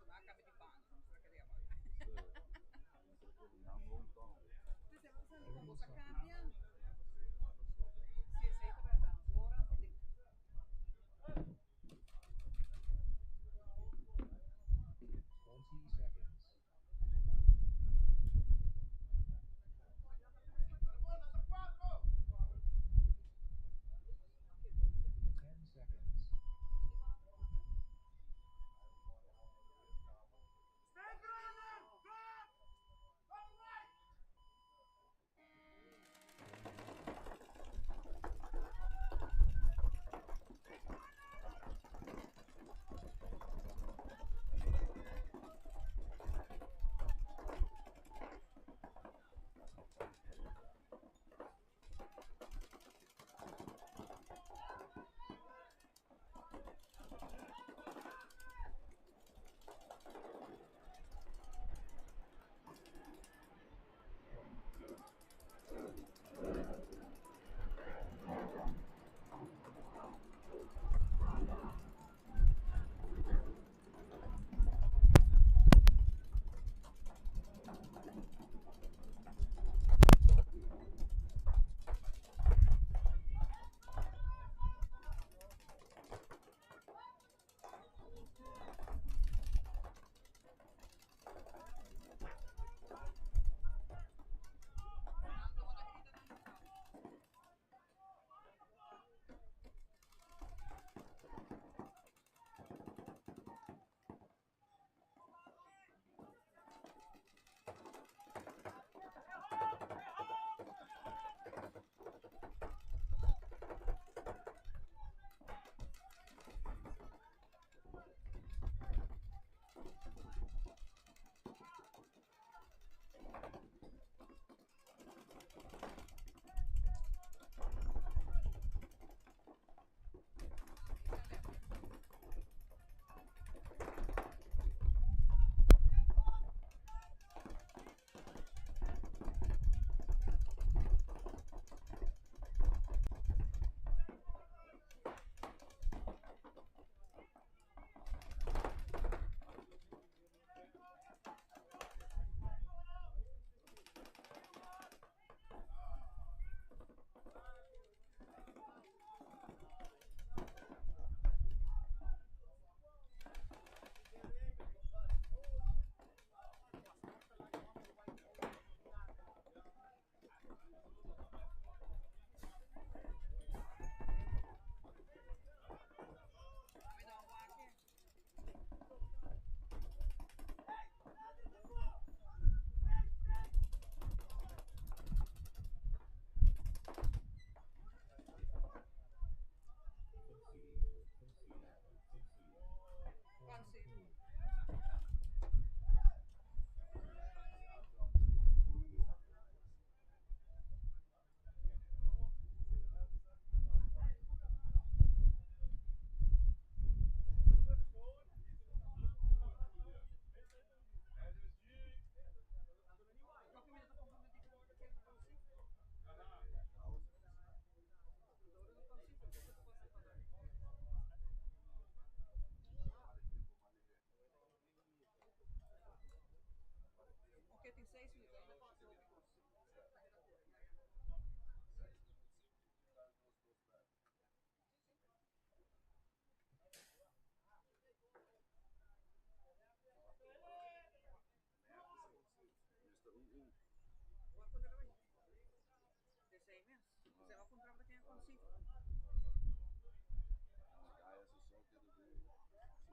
30 seconds. 20 seconds. 10 seconds.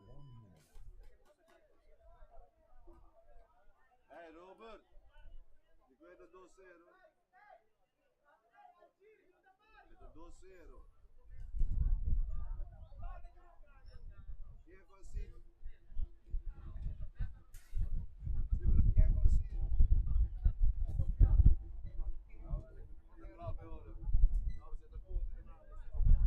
1 minute. Hey Robert, ik weet het 2-0. Het 2-0. Ken concede? Si, pero ken concede? Nou, ik hoor. Nou, we zitten goed in de 20 seconds.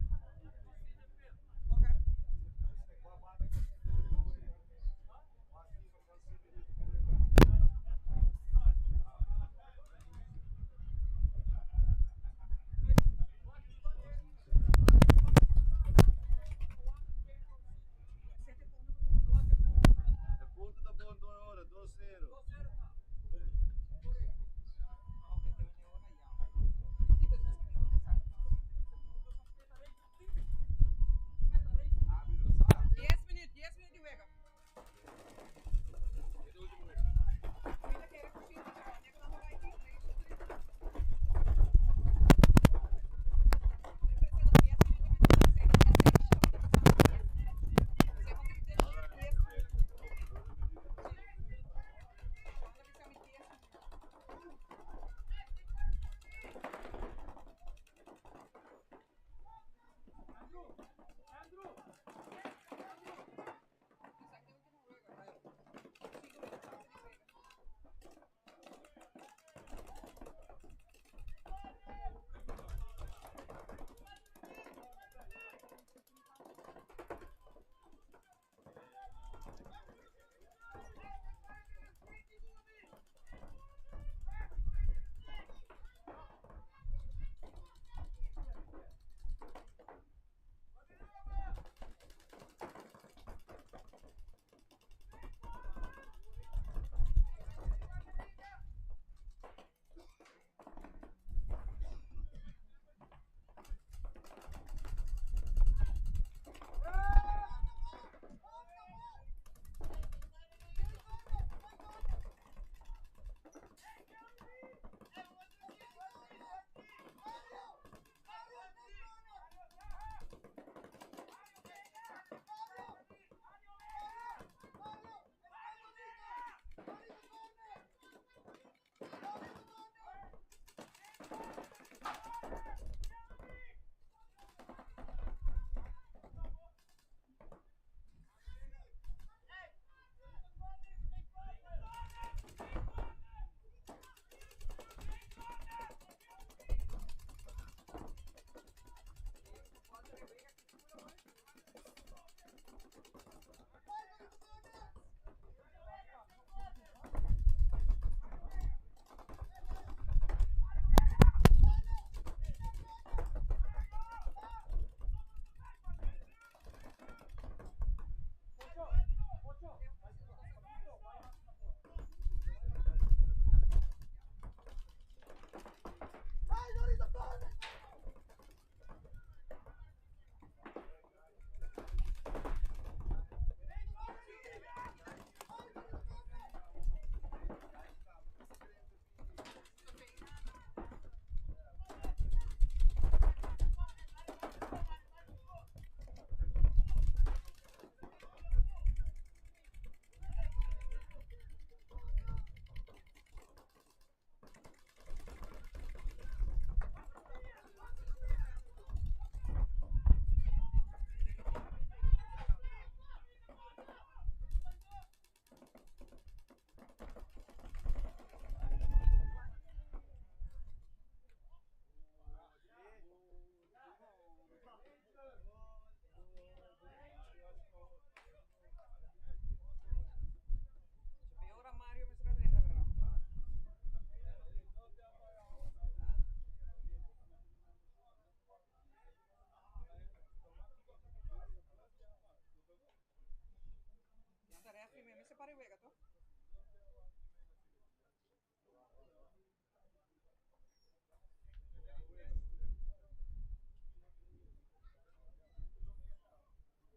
mester para e wega, toch?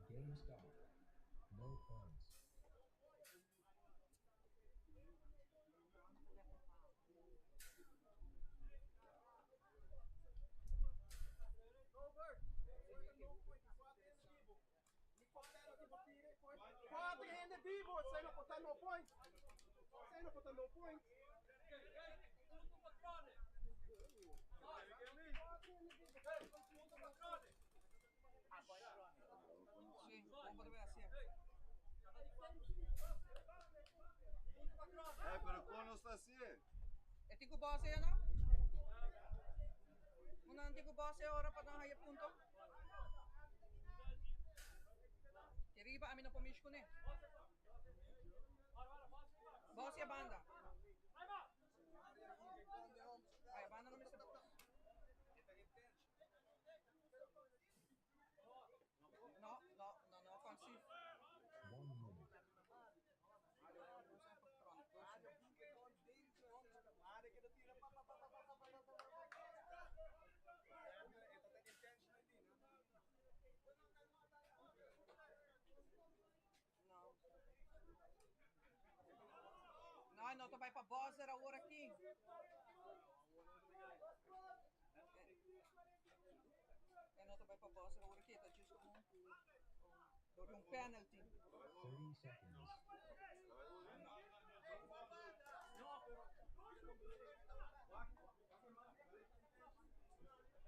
Game stop. No points. Cuatro hende bibo, esey no por ta no point. Esey no por ta no point. Si, con bo ta bay hacié? Eh, pero con nos ta hacié? E tin cu buzzer ya no? Unda nan tin cu buzzer ora pa nan haya punto? Ki riba ami no por mish cune. Buzzer banda. Ay, banda no mester buzz. No, no, no, no, concede. 1 minute. Dos. No. No, no, ta bay pa buzzer awor aki. E no ta bay pa buzzer awor aki, ta just un penalty. 30 seconds. No.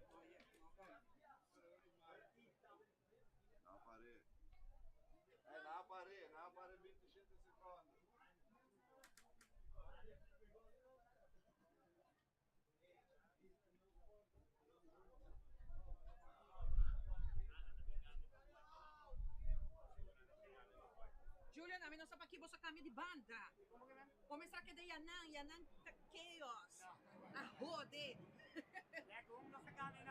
Oh, yeah, no, Na par'é. Eh, nan a par'é, nan a par'é 27 seconde. Julian, ami no sa pakico boso a cambia di banda. Cuminsa keda yanan, yanan ta chaos. A jode. Lekker om nog te gaan in.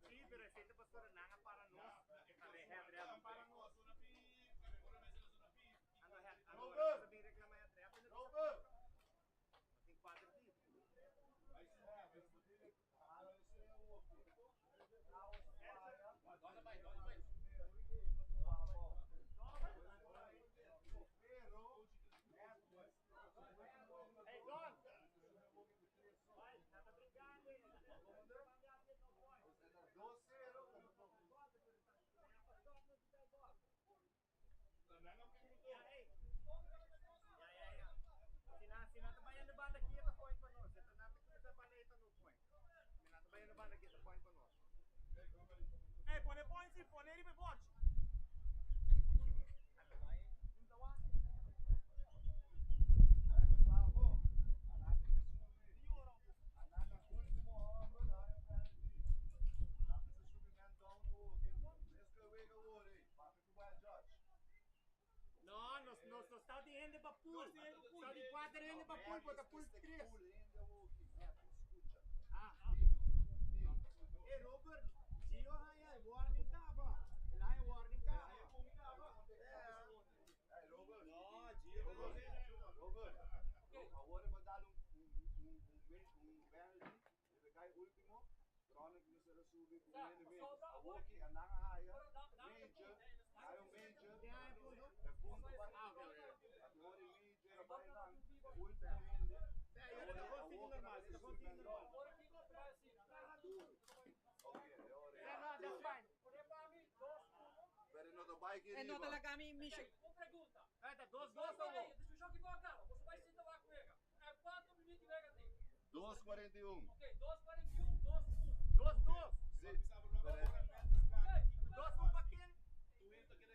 Si, pero esey ta pastor nan a para nos. Para nos. Ando het, ando ora bin reclama e trap. Tin cuatro dia. Hey Don. 2-0. Ja, hey. Ja. Si nan ta bay na banda aki, ta point pa nos. Si nan ta banda ey ta no point. Si nan ta bay na banda aki, ta point pa nos. Hey, pone points, pone riba e bord. Gustavo, anota ultimo homber, haya penalty. Nan mester subi man down o Let's go wega awor, hey. Papia cu bay judge. No, nos ta di hende pa pool. Ta di cuatro hende pa pool, pa pool tres. Pool hende awor aki. Neto, scucha. Ah. Dino. Hey Robert, Gio haya warning caba. El a haya warning caba. Hey, Robert. No, Gio. Robert, Robert. Awor bo a dal un penalty. E cay ultimo. Tronic mester a subi cu un hende menos. Awor aki nan a haya major, haya un major. E punto pa. Awor e major a bay nan. Ultimo hende. bai aki E no riba. ta laga mi mishi. Eh, ta 2-2 awor. 2:41. 2-2. Si, pero 2-1 pa ken?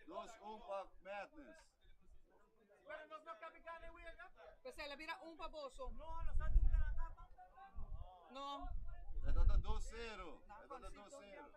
2-1 pa Madness. Pero nos no a caba di gana e wega? Pues el a bira 1 pa boso. No, nos a di un gana pa. No. E ta 2-0. Nan E ta concede 2-0.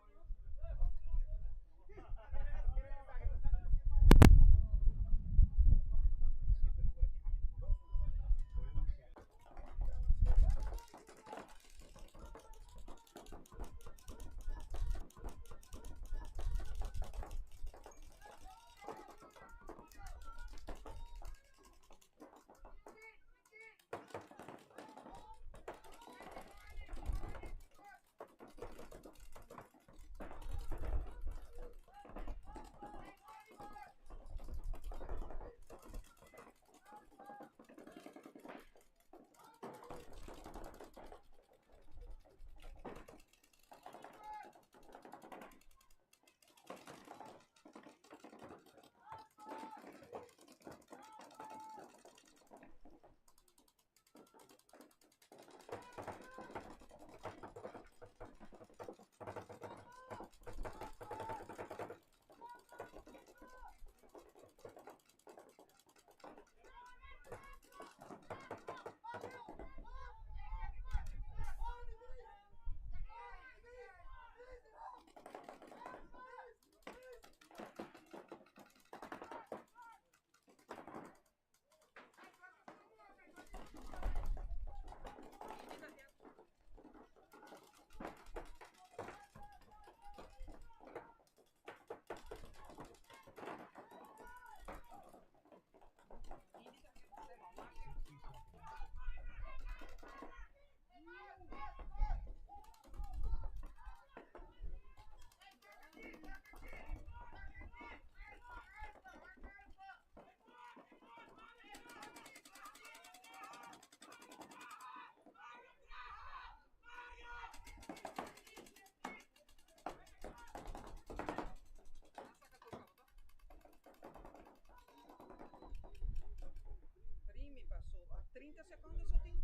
Primi pasó. 30 seconde so tin.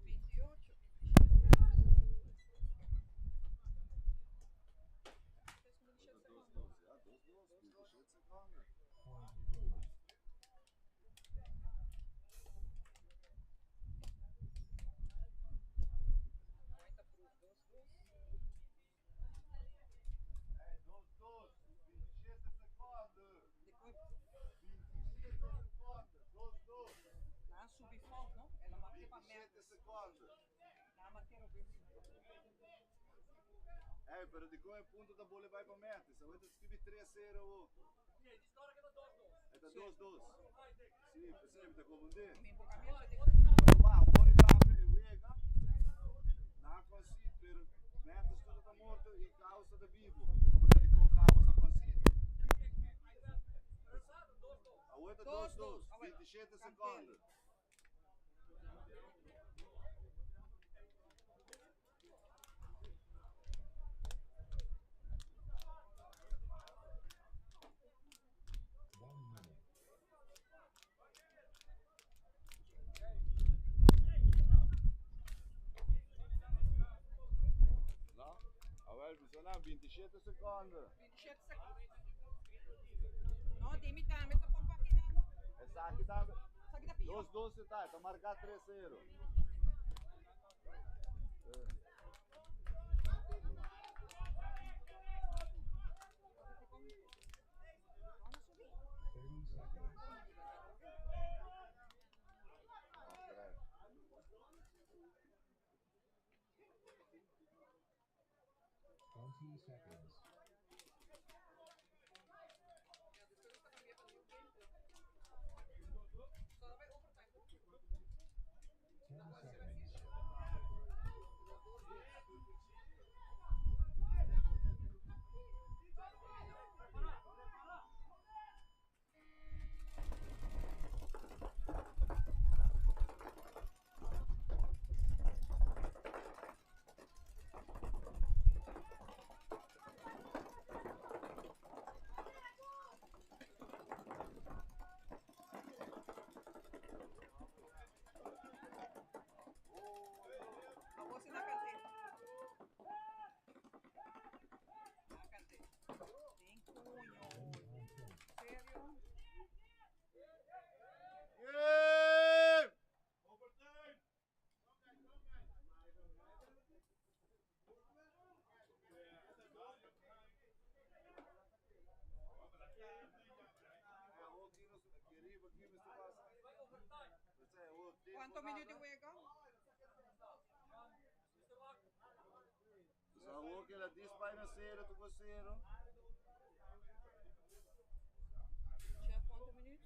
28. 2-2, ja, 2-2, 27 seconde. Point good. Point approve. 2-2. Hey, 2-2, 27 seconde. Di kon 27 seconde, 2-2. Nan a subi fout, no? El a marca pa 27 Madness. seconde. Nan a marca robes. Hey, pero di kon e punto ta bolbe bai pa Madness. Awor ta skirbi 3-0. E ta 2-2. Si, pesey ta confundi. Mi por cambia. Ma, awor tambe e wega. Nan a concede, pero Madness tur ta morto y Chaos ta bibo. Como di kon Chaos a concede. Awor ta 2-2. 2-2, Awor, 27 campeon. seconde. 1 minute. No? Awel, bisa nan 27 seconde. 27 seconde. No, di mi tambe ta pompa aki nan. Esaki tambe. Esaki ta pió. 2-2 ta marca 3-0. 30 seconds. Ok. 20 seconds. Ja, despues ta cambia pa new game. So bai overtime. 10 seconds. Kuantu minüt di wega? Awor ku el a dispai na sero, tu ku sero. Chef, kuantu minüt?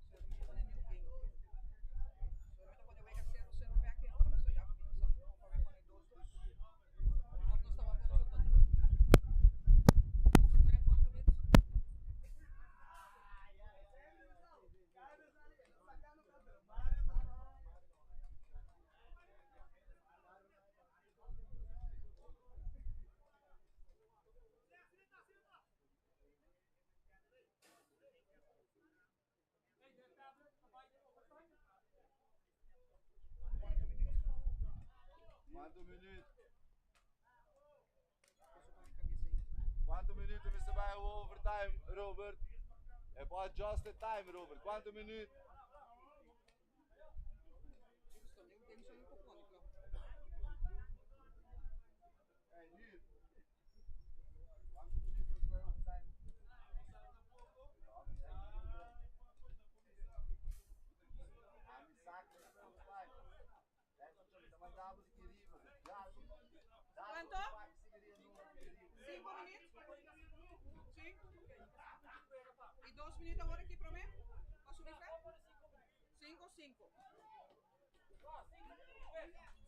Sero mi pone new game. Sero mi pone wega sero sero back in ora, so ya mi no sa pa pone dos dos. Of nos tabata pone overtime kuantu minüt? Kuantu minüt? Kuantu minüt? Paso pa mi kabes ei. Kuantu minüt mester bai overtime, Robert? E por adjust the time, Robert. Kuantu minüt? Justo, new game so mi por pone, kla. Hey, Neil. Kuantu minüt mester bai overtime? Ami saca overtime. Kuantu? 5 minüt? Si? I 2 minüt awor aki promé? Pa subi fe? 5, 5.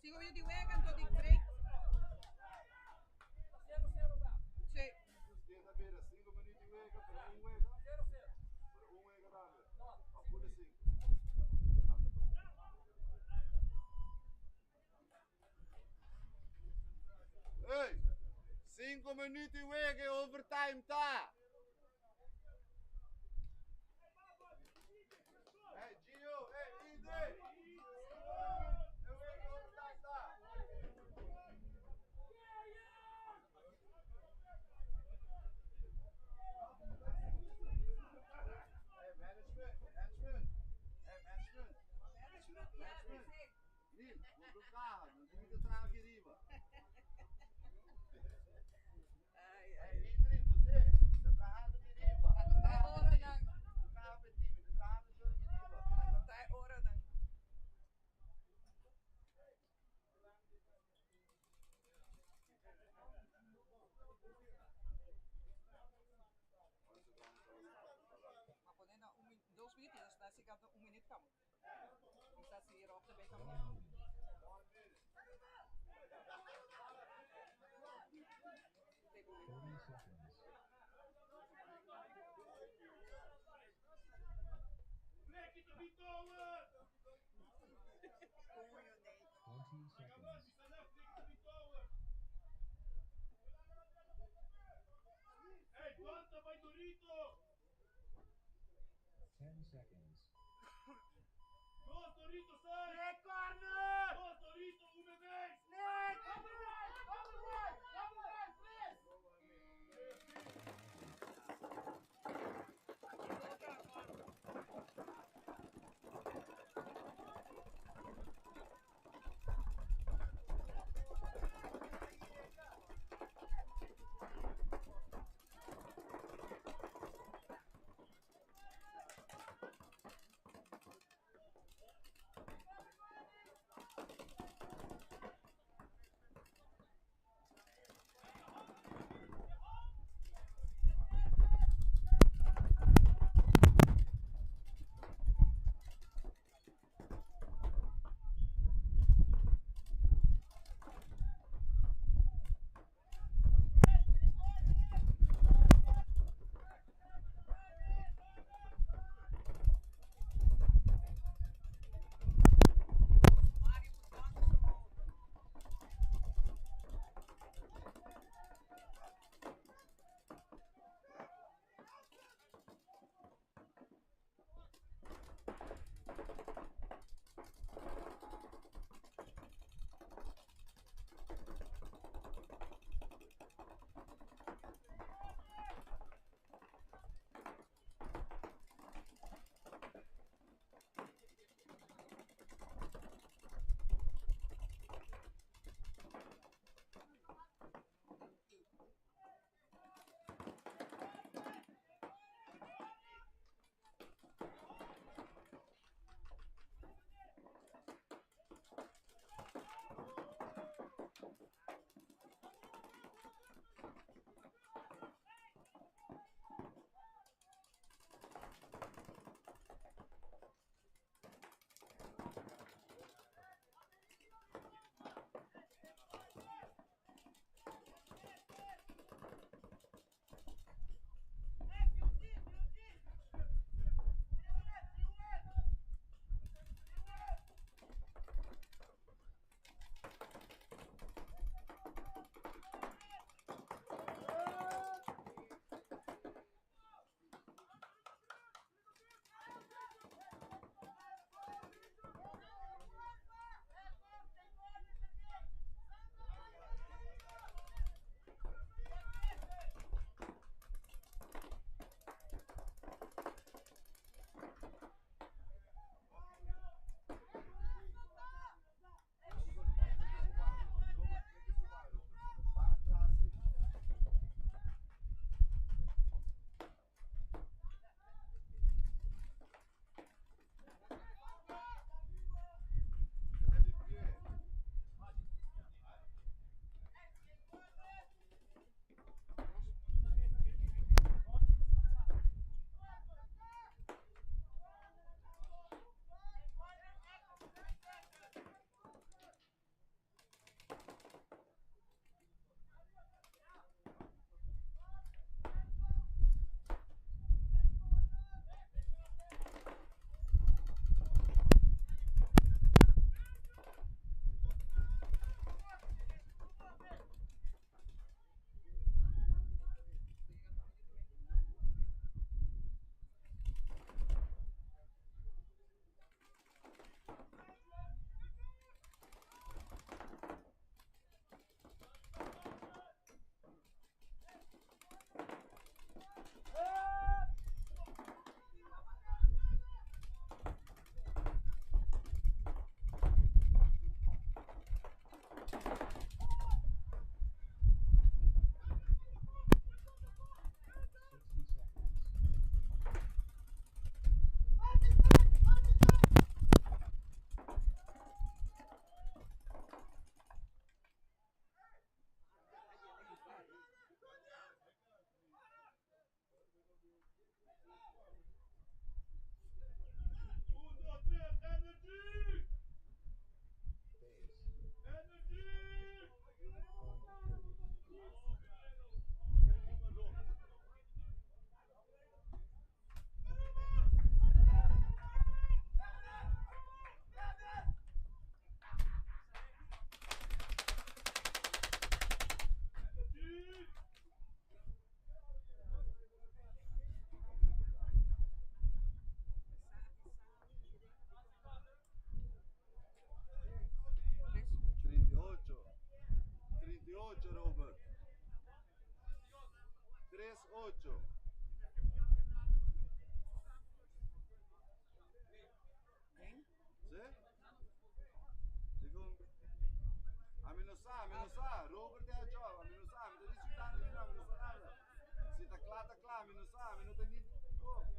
5 minüt di wega, anto di break. Si. 5 minüt di wega, pero un wega. Pero un wega tambe. Apura 5. Hey! 5 minüt di wega, overtime ta. Hey, Gio, hey, Idre! 5 minüt wega, overtime ta. Hey, management, management. Hey, management. Management, ja, Management. Neil, vou pro carro, não tem que trazer aqui riba. Ai, Hey, ai. Idris, bo ta trahando aki riba. Ta ora nan. Carro pa team, ta trahando aki riba. Ta ora nan. Ma pone na un, 2 minüt, i nos ta un minüt kaba. Está si Rob tambe kaba. 1 minute. 30 seconds. Moleque, também tower! Punho, nee. 20 seconds. Tower! Hey, quanto vai Dorito? 10 seconds. Dos Dorito, sai! Nee, corner! Dos Dorito, un bebé! Nee, come right! Come right! Come right, please! 8, Robert. 3, 8. Ben? Si? Digo, ami no sa, ami no sa. Robert e job, ami no sa, mi ta disfrutando di ami no sa nada. Si ta kla, ta kla, ami no sa, ami no ta ni go.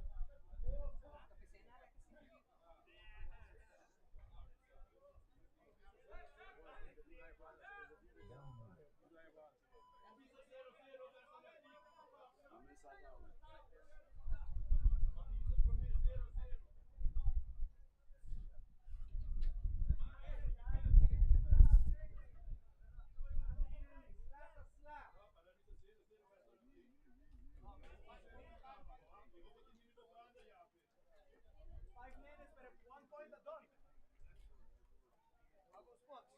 Ta pensando nada ku Down right. Ami sa kla. 5 minutes, pero one point a done. Lago spots.